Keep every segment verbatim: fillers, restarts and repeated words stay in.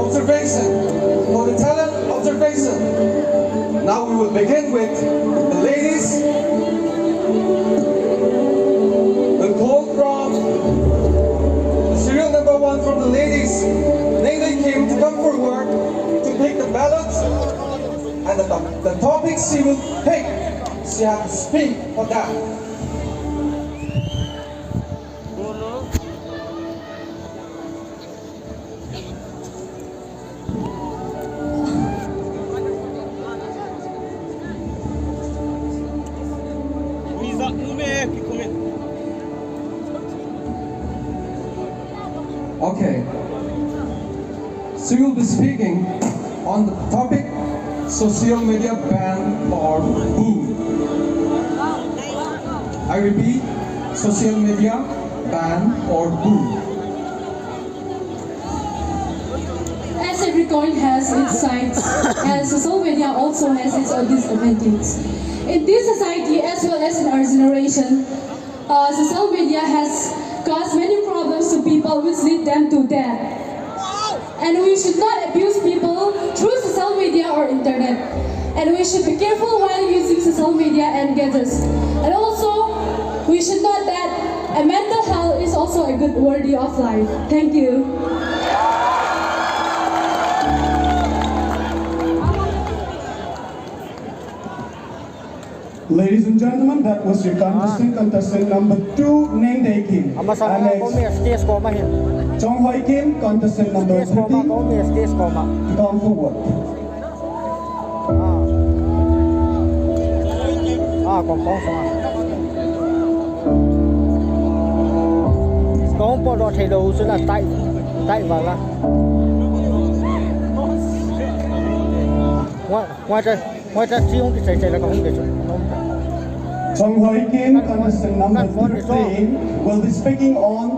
Observation, for the talent observation. Now we will begin with the ladies. The call from the serial number one from the ladies, Nengdei Kim, to come forward to pick the ballots and the, the topic she will pick. She has to speak for that. Okay. She will be speaking on the topic social media ban or boo. I repeat, social media ban or boo. As every coin has its sides, and social media also has its own disadvantages. In this society, as well as in our generation, uh, social media has caused many problems to people which lead them to death. And we should not abuse people through social media or internet. And we should be careful while using social media and gadgets. And also, we should not that a mental health is also a good worthy of life. Thank you. Ladies and gentlemen, that was your contestant, contestant number two, Nengdei Kim. Ama sa Our next, kome stage koma hin. Chonghoi Kim, contestant number three, stage koma, kome stage koma, to come forward. Ah. Ah, kong kong sa. Kong po do thei do su la tai, tai ba la. Wa, wa cha. Chonghoi Kim, contestant number fifteen, will be speaking on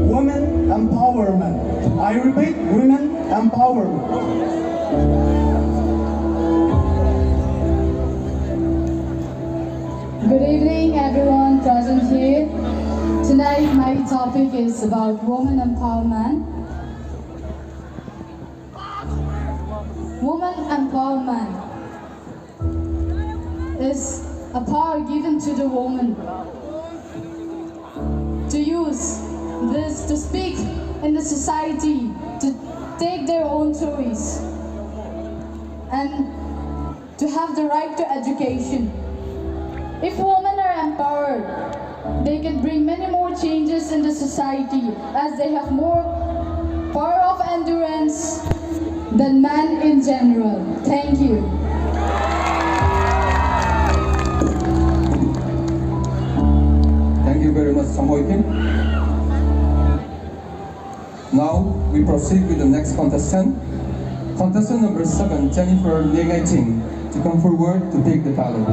women empowerment. I repeat, women empowerment. Good evening, everyone present here. Tonight, my topic is about women empowerment. Women empowerment is a power given to the woman to use this to speak in the society, to take their own choice, and to have the right to education. If women are empowered, they can bring many more changes in the society as they have more power of endurance than men in general. Thank you. Thank you very much, Chonghoi Kim. Now, we proceed with the next contestant. Contestant number seven, Jennifer Nengaiching, to come forward to take the ballot.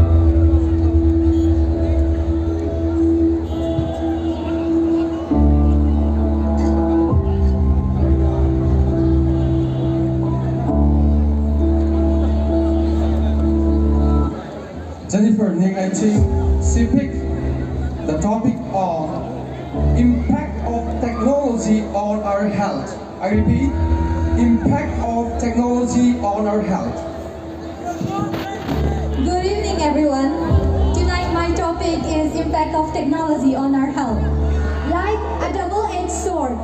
Jennifer Nengaiching, she picked the topic of impact of technology on our health. I repeat, impact of technology on our health. Good evening, everyone. Tonight, my topic is impact of technology on our health. Like a double-edged sword,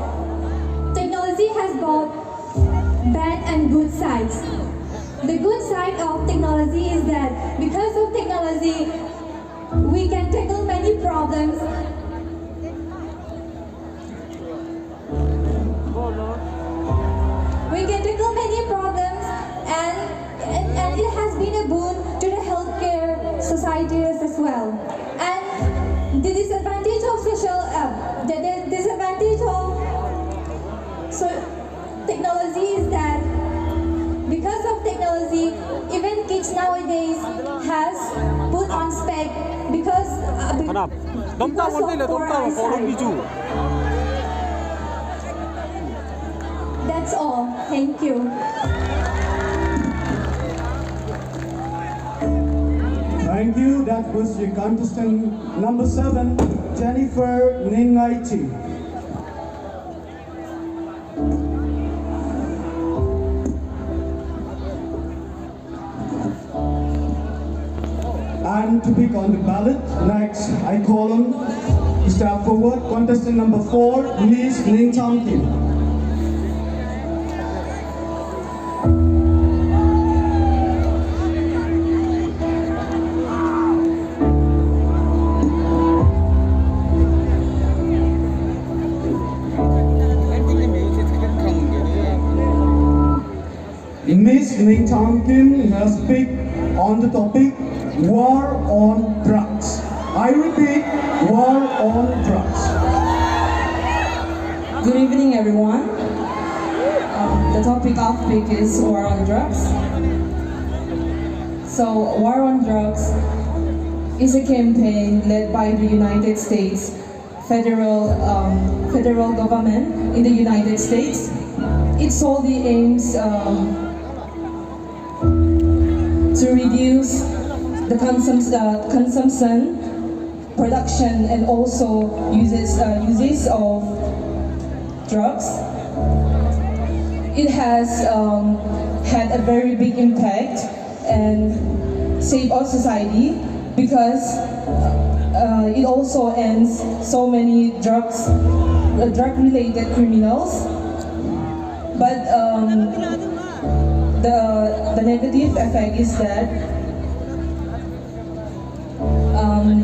technology has both bad and good sides. The good side of technology is that because of technology, we can tackle many problems. We can tackle many problems, and, and, and it has been a boon to the healthcare societies as well. And the disadvantage of social, uh, the, the disadvantage of so technology is that because of technology, even kids nowadays has put on spec because, uh, be- Hanap. Domta because won't of tell you, poor domta won't follow eyesight. Me too. That's all. Thank you. Thank you. That was the contestant number seven, Jennifer Nengaiching. To pick on the ballot. Next, I call on to step forward, contestant number four, Miss Ning Chamkin. Miss Ning Chamkin has picked on the topic war on drugs. I repeat, war on drugs. Good evening, everyone. Um, the topic of pick is war on drugs. So, war on drugs is a campaign led by the United States federal, um, federal government in the United States. It solely aims, um, to reduce the consums-, uh, consumption, production, and also uses, uh, uses of drugs. It has, um, had a very big impact and save our society because, uh, it also ends so many drugs, uh, drug-related criminals. But, um, the the negative effect is that, um,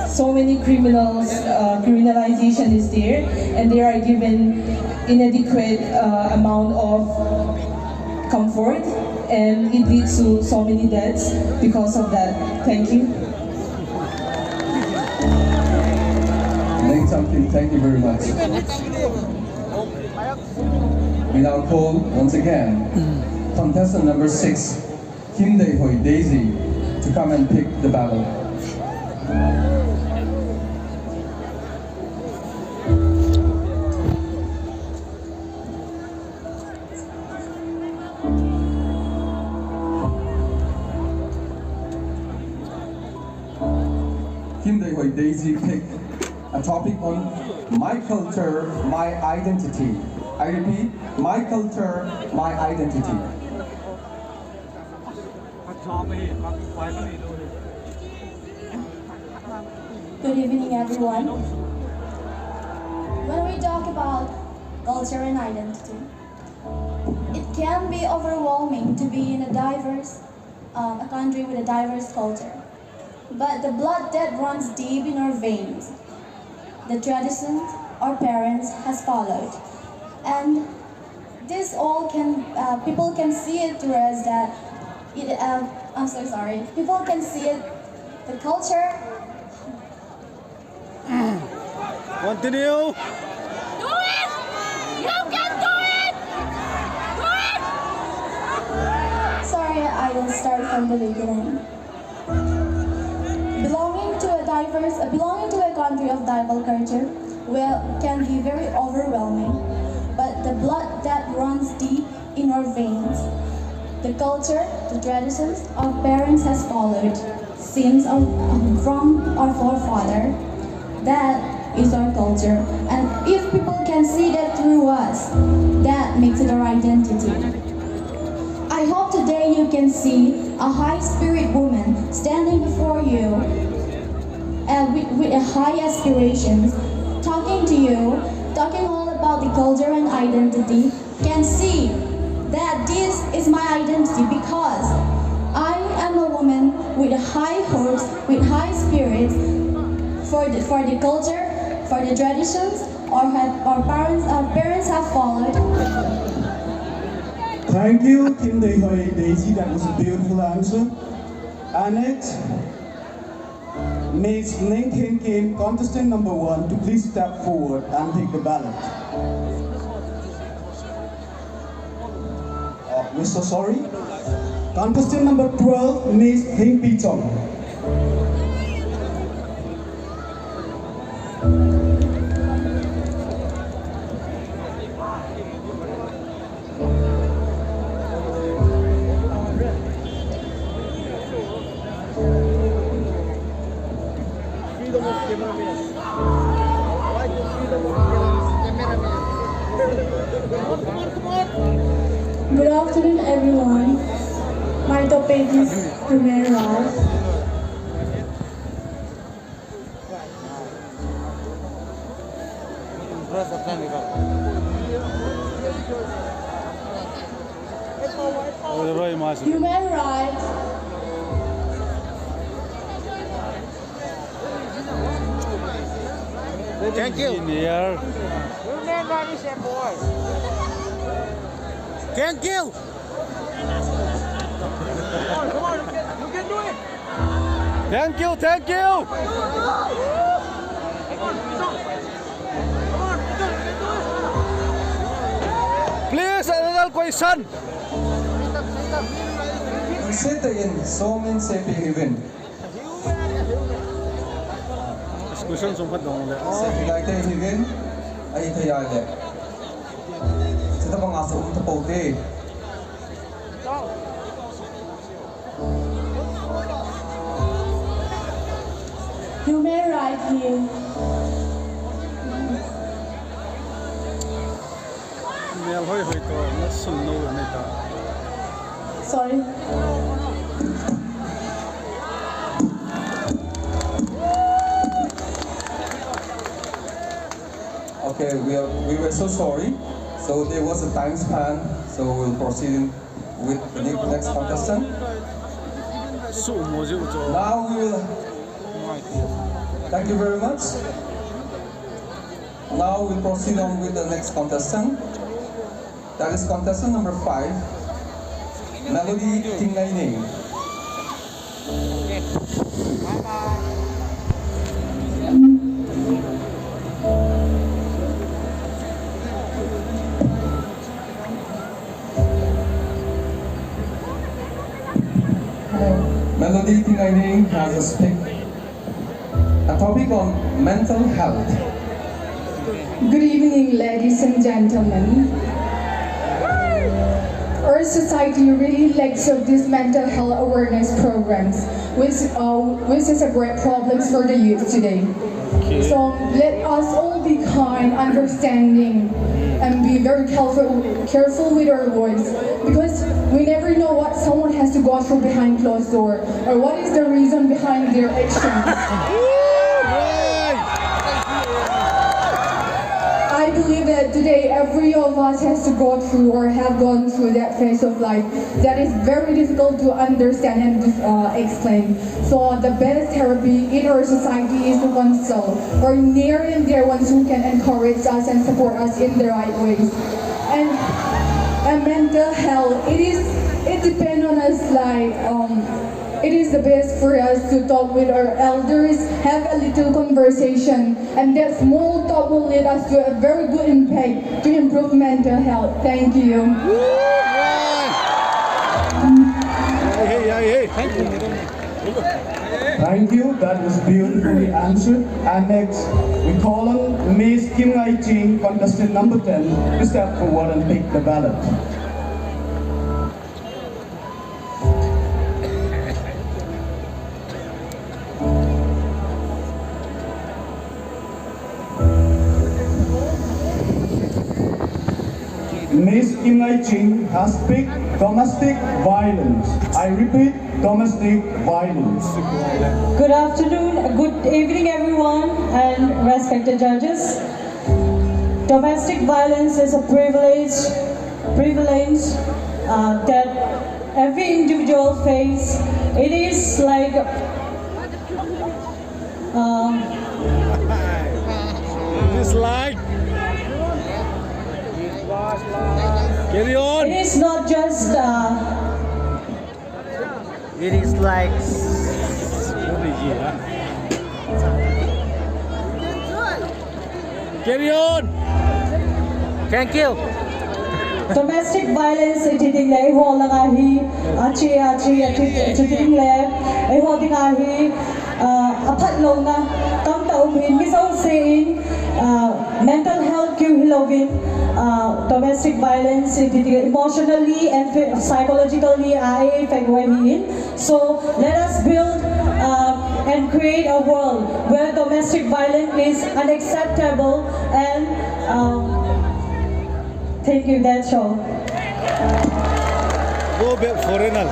so many criminals, uh, criminalization is there, and they are given inadequate, uh, amount of comfort, and it leads to so many deaths because of that. Thank you. Ning Chamkin, thank you very much. We now call once again contestant number six, Kimdeihoi Daisy, to come and pick the ballot. Kimdeihoi Daisy pick a topic on my culture, my identity. I repeat, my culture, my identity. Good evening, everyone. When we talk about culture and identity, it can be overwhelming to be in a diverse, um, a country with a diverse culture. But the blood that runs deep in our veins, the traditions our parents has followed, and this all can, uh, people can see it through us that it, uh, I'm so sorry. People can see it, the culture. Continue. Do it! You can do it! Do it! Sorry, I will start from the beginning. Belonging to a diverse, uh, belonging to a country of diverse culture, well, can be very overwhelming, but the blood that runs deep in our veins, the culture, the traditions our parents has followed since our, from our forefather, that is our culture. And if people can see that through us, that makes it our identity. I hope today you can see a high spirit woman standing before you, uh, with, with a high aspirations, talking to you, talking all about the culture and identity, can see that this is my identity because I am a woman with high hopes, with high spirits for the, for the culture, for the traditions our, have, our parents, our parents have followed. Thank you, Kimdeihoi Daisy. That was a beautiful answer. And next, Miss Ning Khin Kim, contestant number one, to please step forward and take the ballot. Uh, Mister Sorry. Contestant number twelve, Miss Hing Pi Chong. Good afternoon, everyone. Maitopedis human rights. Human rights. Thank you. Engineer. Thank you. Come on, come on, you can, you can do it. Thank you, thank you. Please, another question. Sete in, so min se pi hivin. Question sum khat dong le. Se pi lai te hivin, ai te ya le. Sete bang aso um ta po te. Human right hi. Mel hoi hoi to, na sun no na ta. Sorry. Okay, we are, we were so sorry. So there was a time span, so we'll proceed in with the ne-, next contestant. Now we will, thank you very much. Now we proceed on with the next contestant. That is contestant number five, Melody Tingaineng. Melody Tingaineng has a speak, a topic on mental health. Good evening, ladies and gentlemen. Our society really lacks of these mental health awareness programs, which, uh, which is a great problem for the youth today. So let us all be kind, understanding, and be very careful, careful with our words, because we never know what someone has to go through behind closed door, or what is the reason behind their actions. I believe that today every of us has to go through or have gone through that phase of life that is very difficult to understand and, uh, explain. So the best therapy in our society is to consult our near and dear ones who can encourage us and support us in the right ways. And, and mental health, it is, it depends on us, like, um, it is the best for us to talk with our elders, have a little conversation, and that small talk will lead us to a very good impact to improve mental health. Thank you. Hey, hey, hey, hey. Thank you. Thank you. That was beautifully answered. And next, we call on Miss Kim Ngai Ching, contestant number ten, to step forward and take the ballot. Miss Kim Ngai Ching has picked domestic violence. I repeat, domestic violence. Good afternoon, good evening, everyone, and respected judges. Domestic violence is a privilege, privilege, uh, that every individual face. It is like, uh, Dislike. Carry on. It is not just, uh, It is like. Carry on. Thank you. Domestic violence iti ding le eiho langa hi, achi, achi, achi, achi ding le eiho dinga hi, ah, aphat louna tamtah um in, mi jousen, ah, mental health keu hilouvin, ah, domestic violence iti ding le emotionally and phy-, psychologically a affect uve hi in. So let us build, uh, and create a world where domestic violence is unacceptable and, um, thank you, that's all. Go back foreigner.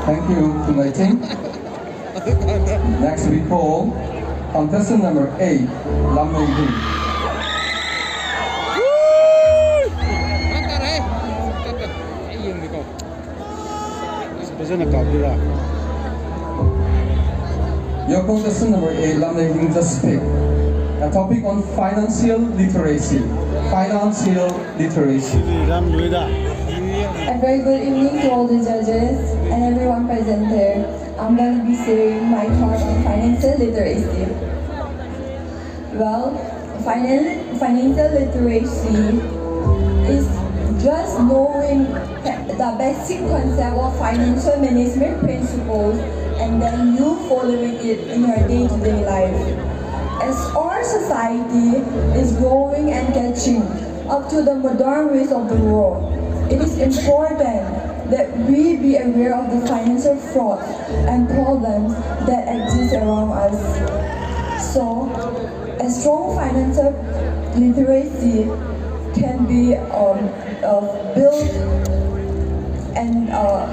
Thank you, Tunai team. Next we call contestant number eight, Lamnei Hing. Your contestant number eight, Lamnei Hing, just speak. A topic on financial literacy. Financial literacy. A very good evening to all the judges and everyone present here. I'm going to be sharing my thoughts on financial literacy. Well, finan- financial literacy is just knowing the basic concept of financial management principles and then you following it in your day-to-day life. As our society is growing and catching up to the modern ways of the world, it is important that we be aware of the financial fraud and problems that exist around us. So, a strong financial literacy can be um, uh, built and uh,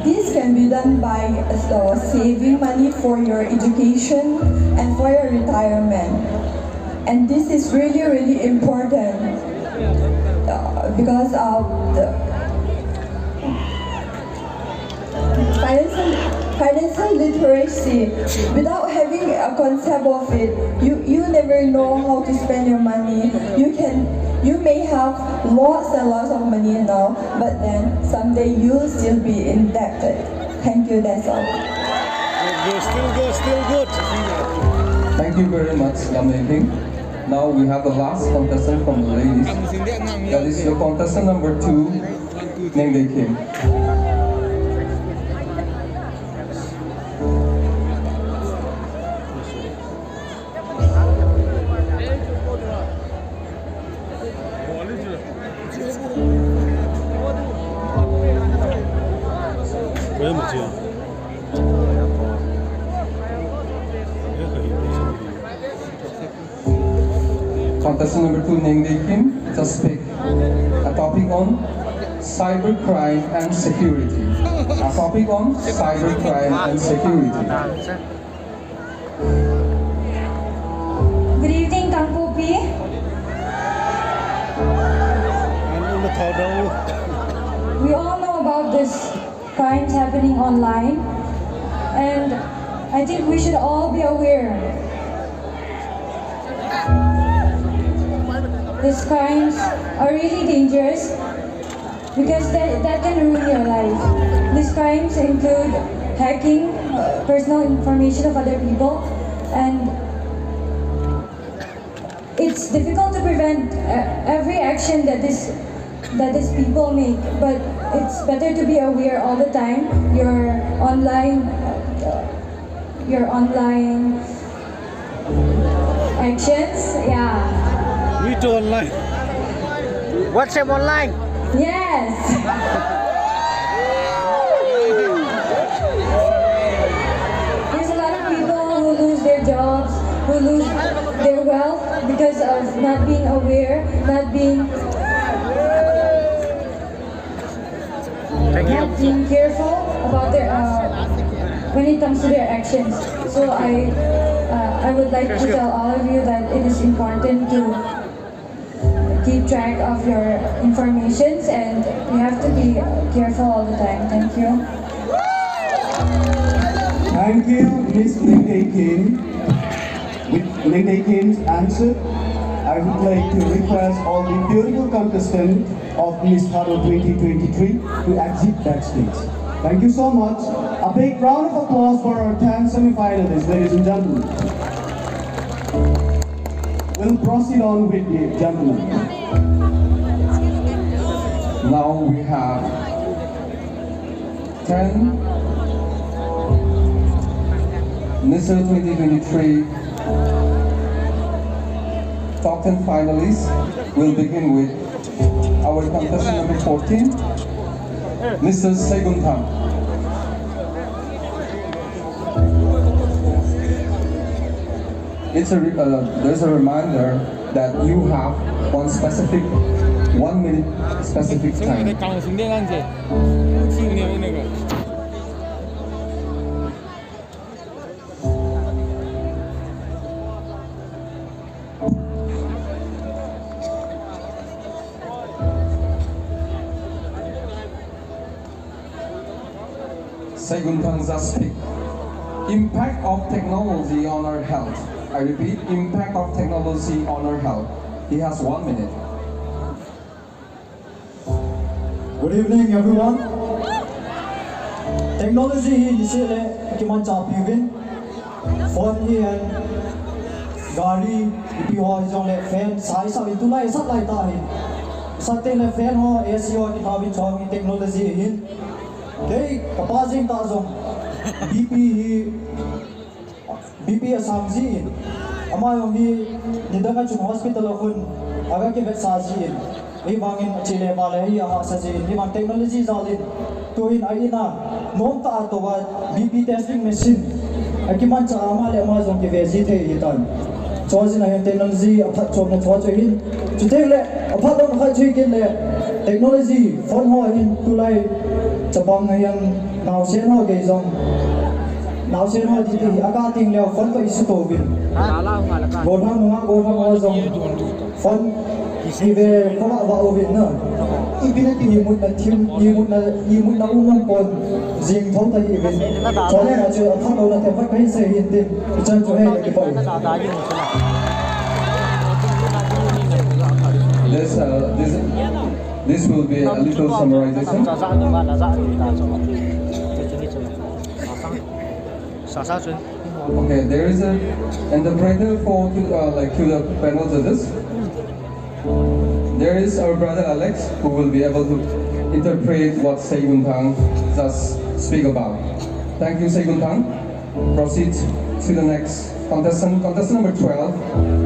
this can be done by uh, saving money for your education and for your retirement. And this is really, really important uh, because of the financial, financial literacy. Without having a concept of it, you, you never know how to spend your money. You can, you may have lots and lots of money now, but then someday you'll still be indebted. Thank you, that's all. Good, still good, still good. Thank you very much, Lamnei Hing. Now we have the last contestant from the ladies. That is your contestant number two, Nengdei Kim. Contestant number two, Nengdei Kim, just speak. A topic on cybercrime and security. A topic on cybercrime and security. Good evening, Kangpokpi. We all know about this crimes happening online, and I think we should all be aware. These crimes are really dangerous because that, that can ruin your life. These crimes include hacking uh, personal information of other people, and it's difficult to prevent uh, every action that this that these people make, but it's better to be aware all the time. Your online, uh, your online actions, yeah. We too online. WhatsApp online. Yes. There's a lot of people who lose their jobs, who lose their wealth because of not being aware, not being not being careful about their uh, when it comes to their actions. So I uh, I would like to tell all of you that it is important to keep track of your informations and you have to be careful all the time. Thank you. Thank you, Miss Nengdei Kim. With Nengdei Kim's answer, I would like to request all the beautiful contestants of Miss Thadou twenty twenty-three to exit backstage. Thank you so much. A big round of applause for our ten semi-finalists, ladies and gentlemen. We'll proceed on with the gentlemen. Now we have ten Mister twenty twenty-three top ten finalists. We'll begin with our contestant number fourteen, Mister Segun Tham. It's a re- uh, there's a reminder that you have one specific, one minute specific time. 那个。 Now Seigunthang just speak. Impact of technology on our health. I repeat, impact of technology on our health. He has one minute. Good evening, everyone. Technology hi niseh le kimanchah piuvin. Phone hi hen, gari, ipi ho hijongle fan, sa isah in tulai sat lai ta hin. Sat teng le fan ho, A C ho, kithauvin chong hi technology hin. Kei, kapa jeng ta jong, B P hi, B P asang jin, ama jong hi nidang a chun hospital a khun aga kivetsah jin, hivangin ache le vale hi ahahsa jin, hivang technology jal in, tuhin a in a nomtah a touva B P testing machine akimanchah a ama le ama jong kive ji thei ahitan. Chua jin a hin technology aphatchomna chua chu hin, chuteng le aphatlouna khat chu hi kit le technology phone ho hin tulai chapang a hin naosen ho gei jong, naosen ho titi hi aga teng leu phone toh isuto uvin. Gollhang nunga gollhang ho jong phone kive khovah vah uvin na. Imutna thim, imutna, imutna um umpon, jing thou ta hih uvin. Chule a chu aphatlouna themkhat kahin sei hin tin, ichan chu hei le kipah in. This, uh, this, this will be a little summarization. Okay, there is a interpreter for to, uh, like, to the panel judges. There is our brother Alex who will be able to interpret what Seigunthang just speak about. Thank you, Seigunthang. Proceed to the next contestant, contestant number twelve,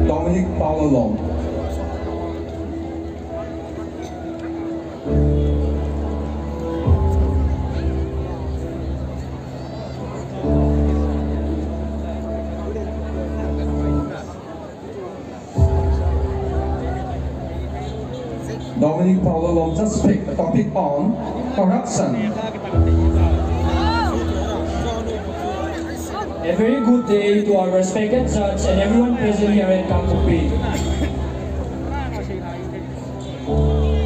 Dominic Paulo Lom. Dominic Paulo Lom just speak a topic on corruption. A very good day to our respected judge and everyone present here at Kangpokpi.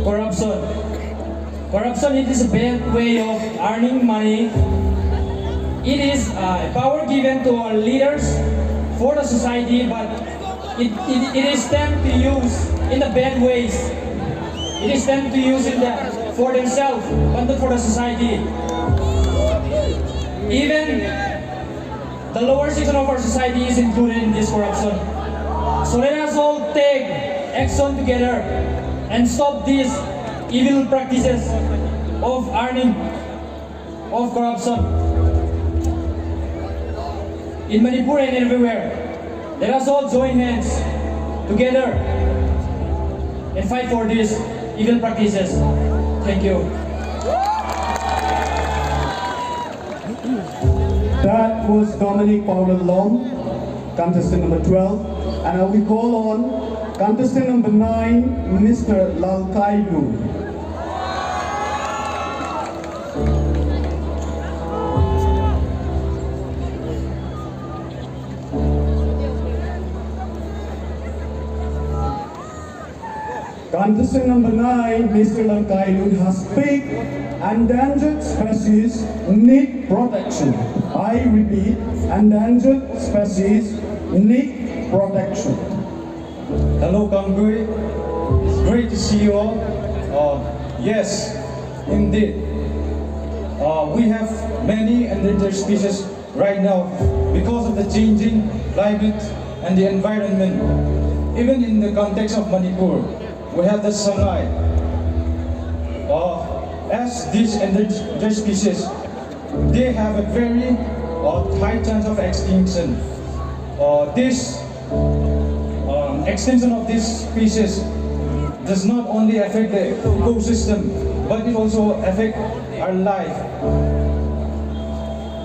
Corruption. Corruption, it is a bad way of earning money. It is uh, a power given to our leaders for the society, but it, it, it is tend to use in the bad ways. It is tend to use in the for themselves, but not for the society. Even the lower section of our society is included in this corruption. So let us all take action together and stop these evil practices of earning, of corruption in Manipur and everywhere. Let us all join hands together and fight for these evil practices. Thank you. That was Dominic Paulo Lom, contestant number twelve. And I will call on contestant number nine, Mister Lalkailu. Contestant number nine, Mister Lalkailu, has picked endangered species need protection. I repeat, endangered species need protection. Hello, Kangpokpi. It's great to see you all. Uh, yes, indeed. Uh, we have many endangered species right now because of the changing climate and the environment. Even in the context of Manipur, we have the Sangai. Uh, as these endangered species, they have a very uh, high chance of extinction. Uh, this um, extinction of this species does not only affect the ecosystem, but it also affects our life.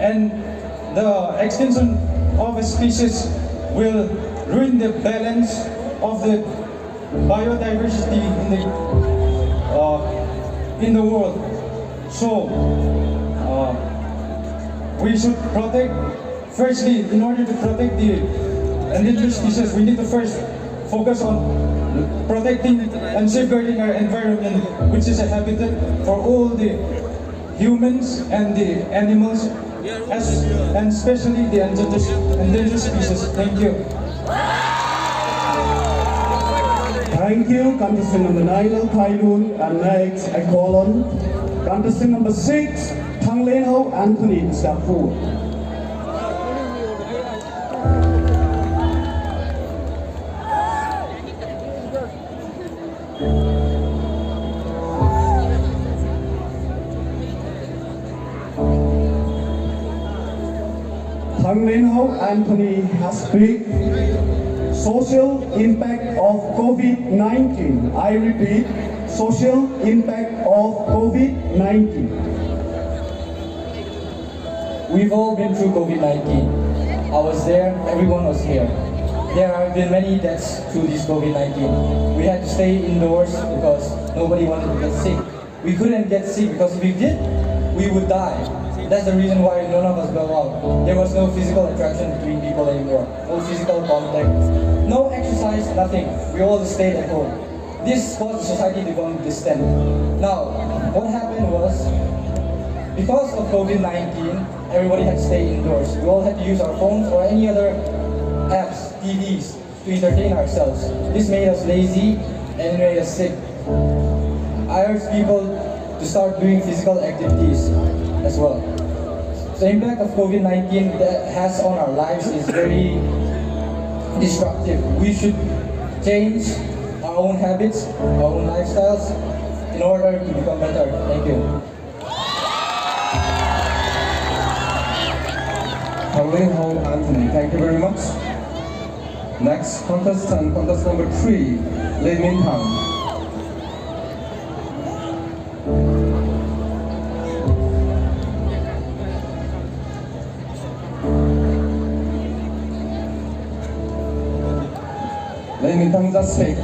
And the extinction of a species will ruin the balance of the biodiversity in the uh, in the world. So uh, we should protect. Firstly, in order to protect the endangered species, we need to first focus on protecting and safeguarding our environment, which is a habitat for all the humans and the animals, as, and especially the endangered, endangered species. Thank you. Thank you, contestant number nine, Lalthailun. And next, I call on contestant number six, Thanglenhao Anthony, to step forward. Thanglenhao Anthony has picked social impact of COVID nineteen. I repeat, social impact of COVID nineteen. We've all been through COVID nineteen. I was there, everyone was here. There have been many deaths through this COVID nineteen. We had to stay indoors because nobody wanted to get sick. We couldn't get sick because if we did, we would die. That's the reason why none of us go out. There was no physical attraction between people anymore. No physical contact. No exercise, nothing. We all stayed at home. This caused the society to become distant. Now, what happened was, because of COVID nineteen, everybody had to stay indoors. We all had to use our phones or any other apps, T Vs, to entertain ourselves. This made us lazy and made us sick. I urge people to start doing physical activities as well. The impact of COVID nineteen that has on our lives is very destructive. We should change our own habits, our own lifestyles in order to become better. Thank you. Thanglenhao Anthony, thank you very much. Next contestant, contestant number three, Lei Minthang. Let me come just say,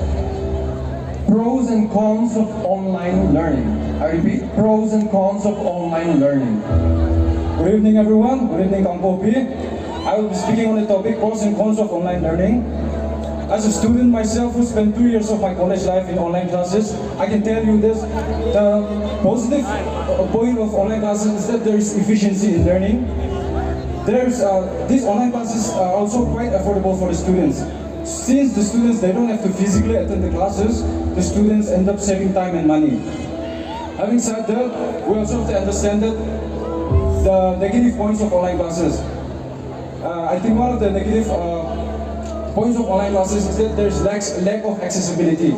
pros and cons of online learning. I repeat, pros and cons of online learning. Good evening, everyone. Good evening, Kangpokpi. I will be speaking on the topic pros and cons of online learning. As a student myself who spent two years of my college life in online classes, I can tell you this, the positive uh, point of online classes is that there is efficiency in learning. There's, uh, these online classes are also quite affordable for the students. Since the students, they don't have to physically attend the classes, the students end up saving time and money. Having said that, we also have to understand that the negative points of online classes. Uh, I think one of the negative uh, points of online classes is that there's lack, lack of accessibility.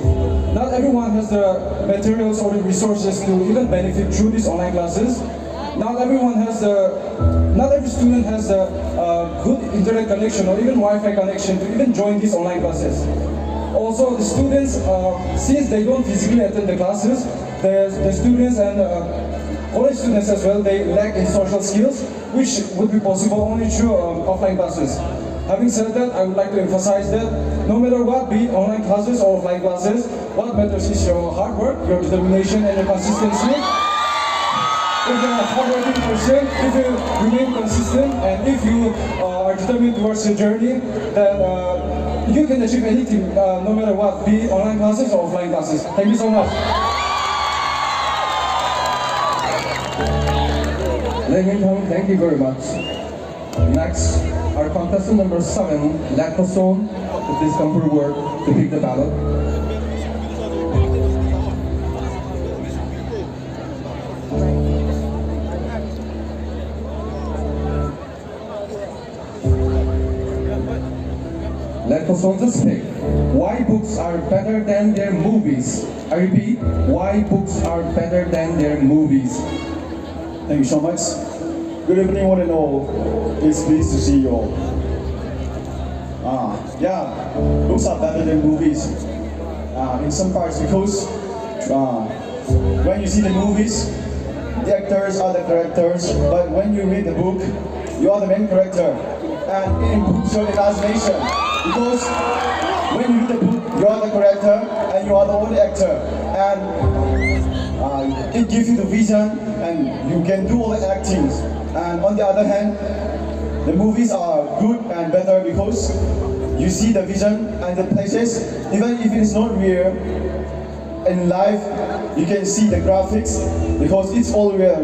Not everyone has the materials or the resources to even benefit through these online classes. Not everyone has the, not every student has the uh, good internet connection or even Wi-Fi connection to even join these online classes. Also, the students, uh, since they don't physically attend the classes, the, the students and uh, college students as well, they lack in social skills, which would be possible only through um, offline classes. Having said that, I would like to emphasize that no matter what, be it online classes or offline classes, what matters is your hard work, your determination, and your consistency. If you're a hardworking person, if you remain consistent, and if you uh, are determined towards your journey, then uh, you can achieve anything, uh, no matter what, be it online classes or offline classes. Thank you so much. Lei Minthang, thank you very much. Next, our contestant number seven, Lek Pason, to please come forward to pick the ballot. Lek Pason, just pick. Why books are better than their movies? I repeat, why books are better than their movies? Thank you so much. Good evening, one and all. It's pleased to see you all. Ah, yeah, books are better than movies. Uh, in some parts, because uh, when you see the movies, the actors are the characters, but when you read the book, you are the main character, and it improves your imagination. Because when you read the book, you are the character, and you are the only actor, and uh, it gives you the vision, and you can do all the actings. And on the other hand, the movies are good and better because you see the vision and the places, even if it is not real, In life, you can see the graphics because it's all real,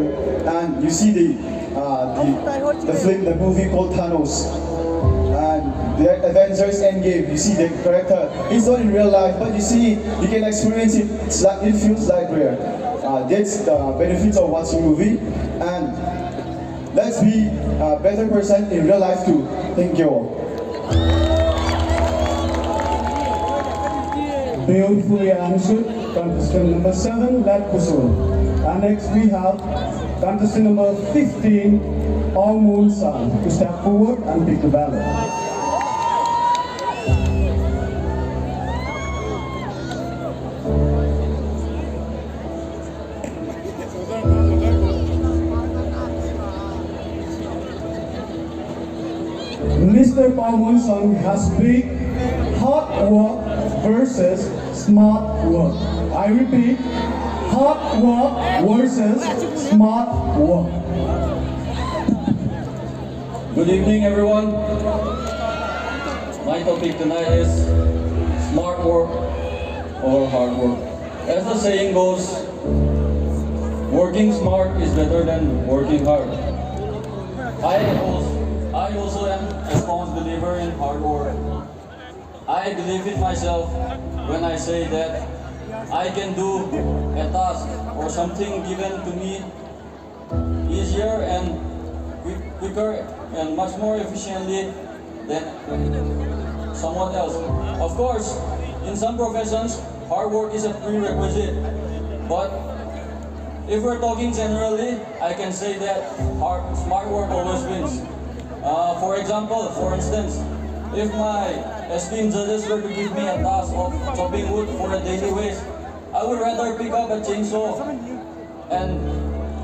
and you see the uh, the, the film, the movie called Thanos, and the Avengers Endgame. You see the character. It's not in real life, but you see, you can experience it. It's like it feels like real. Uh, that's the benefits of watching movie, and let's be a better person in real life too. Thank you all. Beautifully answered, contestant number seven, Lat Kusol. And next we have contestant number fifteen, Paomon Sang, to step forward and pick the ballot. Mister Paomon Sang has picked hard work versus smart work. I repeat, hard work versus smart work. Good evening, everyone. My topic tonight is smart work or hard work. As the saying goes, working smart is better than working hard. I also, I also am a staunch believer in hard work. I believe it myself when I say that I can do a task or something given to me easier and quick, quicker and much more efficiently than someone else. Of course, in some professions, hard work is a prerequisite. But if we're talking generally, I can say that hard, smart work always wins. Uh, for example, for instance, if my esteemed judges were to give me a task of chopping wood for a daily wage, I would rather pick up a chainsaw and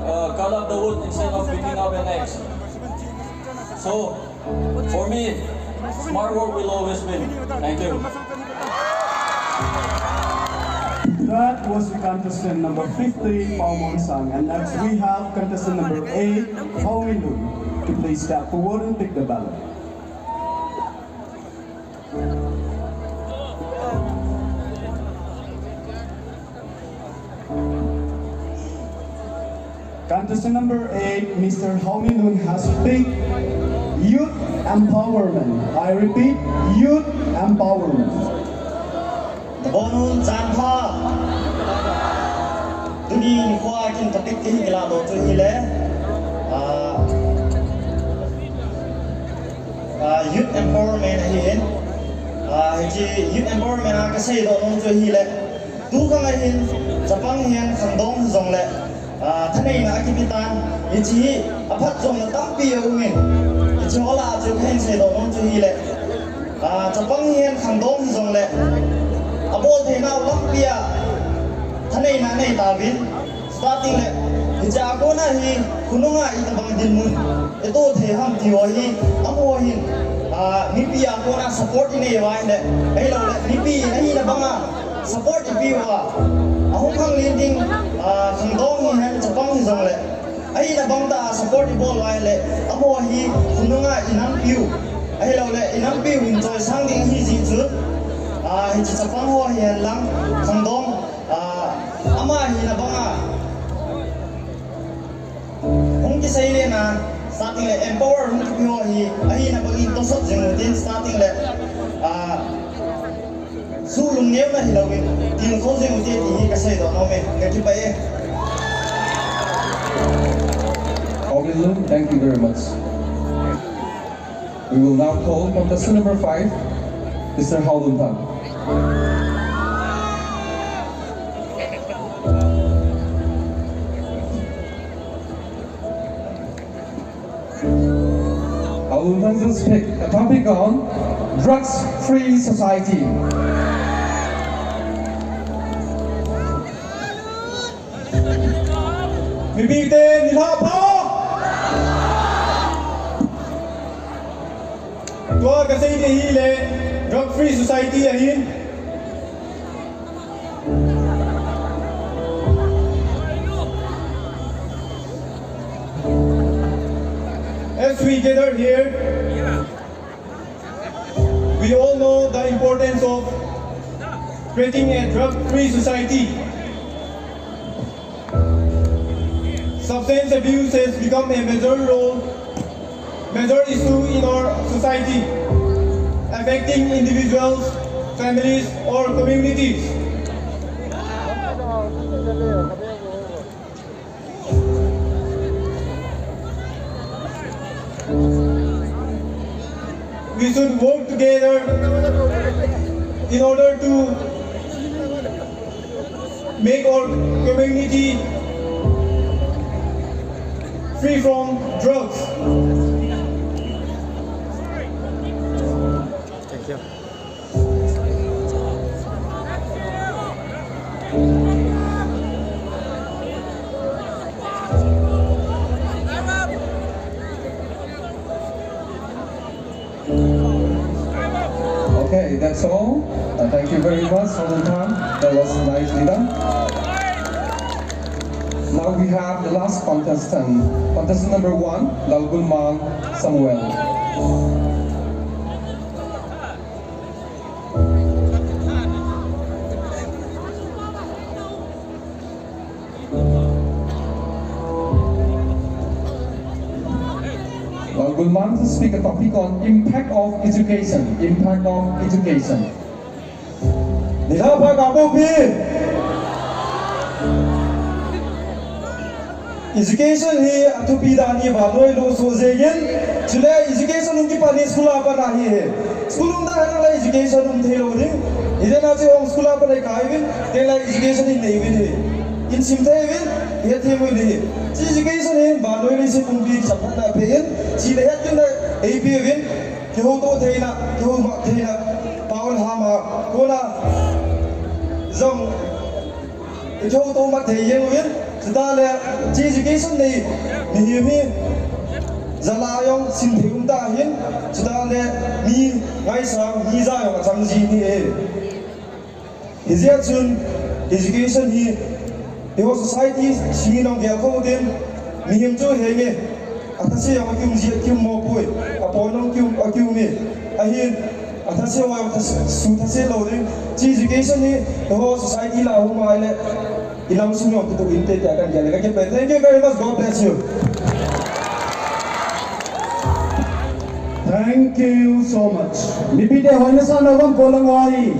uh, cut up the wood instead of picking up an axe. So, for me, smart work will always win. Thank you. That was the contestant number fifty, Paomon Sang. And next we have contestant number eight, Hao Min Lun, to please step forward and pick the ballot. Contestant number eight, Mister Hao Min Lun has picked youth empowerment. I repeat, youth empowerment. Bonun chanpha. Tuni nikho a kin topic kin kila do chu hile. Ah, ah, youth empowerment ahin. Ah, hiche youth empowerment a kasei do nom chu hile. Tu khang ahin, chapang hihen khangdong hijongle, ah, thaneina akipe tan, hiche hi aphat jong na tampi aumin. Hiche ho lah a chu kahin seidoh nom chu hile, ah, chapang hihen khangdong hijongle, abol theinau lampi a thaneina anei tauvin. Starting le, hiche a kona hi, khonunga itobang dinmun itoh thei ham ti ho hi, amaho hin, ah, mipi a kona support inei uva ahile, ahiloule, mipi in ahina banga support ipi uva, ahung khanglen ding, ah, khangdong hihen, chapang hijongle, ahina bang tah a support ibol uva ahile, amaho hi khonunga inampiu, ahiloule, inampiu hin choisang ding ahi jeh chun, ah, hiche chapang ho hihen lang, khangdong, ah, ama hina banga hung kisei lena, starting le empower hung kipe ho hi, ahina bangin tosot jing utin, starting le, ah, suh lungneuna hilouvin, tilkhou jing ute ti hi kaseidoh nom e, kakipah e. Hao Min Lun, thank you very much. We will now call contestant number five, Mister Hao Lun Thang. Hao Lun Thang just picked a topic on drugs-free society. Mipite nilhah pha. Tua kasei ding hile drug free society ahin. As we gather here, we all know the importance of creating a drug-free society. Substance abuse has become a major role, major issue in our society, affecting individuals, families, or communities. We should work together in order to make our community free from drugs. Okay, that's all. Uh, thank you very much, Solomon Khan. That was nicely done. Now we have the last contestant, contestant number one, Lalgulmang Samuel. Lalgulmang to speak a topic on impact of education. Impact of education. Nilhah pha kabopi. Education hi athupi dan hi vannoi lo so jengin. Chule education hung kipan hi school a pat ahi. School umdan a le education um thei lou ding. Hijeh a chu hung school a pat akai uvin, teng le education hi nei uvin ahi. Ihin sim thei uvin, ihet thei uvin ahi. Hiche education hi vannoi leiset pumpi chaphatna apen, hiche le het ding le eipe uvin, kihouto theina, kihoumang theina, pao le ham a kona jong kihouto mat thei jeng uvin, chuteng le hiche education nei mihem hi jala jong sim thei um ta ahin, chuteng le mi ngaisang, mi ja jong achang ji ahi. Hijeh chun education hi eiho society sungin hung gelkhoh utin, mihem chu henge, athase jong akium ji, akium mo poi, apon jong kium, akium e, ahin, athase ho jong thase, su thase lou ding. Hiche education hi eiho society lah a hung um a ahile, ilam sung jong kitoh inte tia kahin gel e, kakipah e. Thank you very much. God bless you. Thank you so much. Mipite hoina sahna vang ko lang hoi.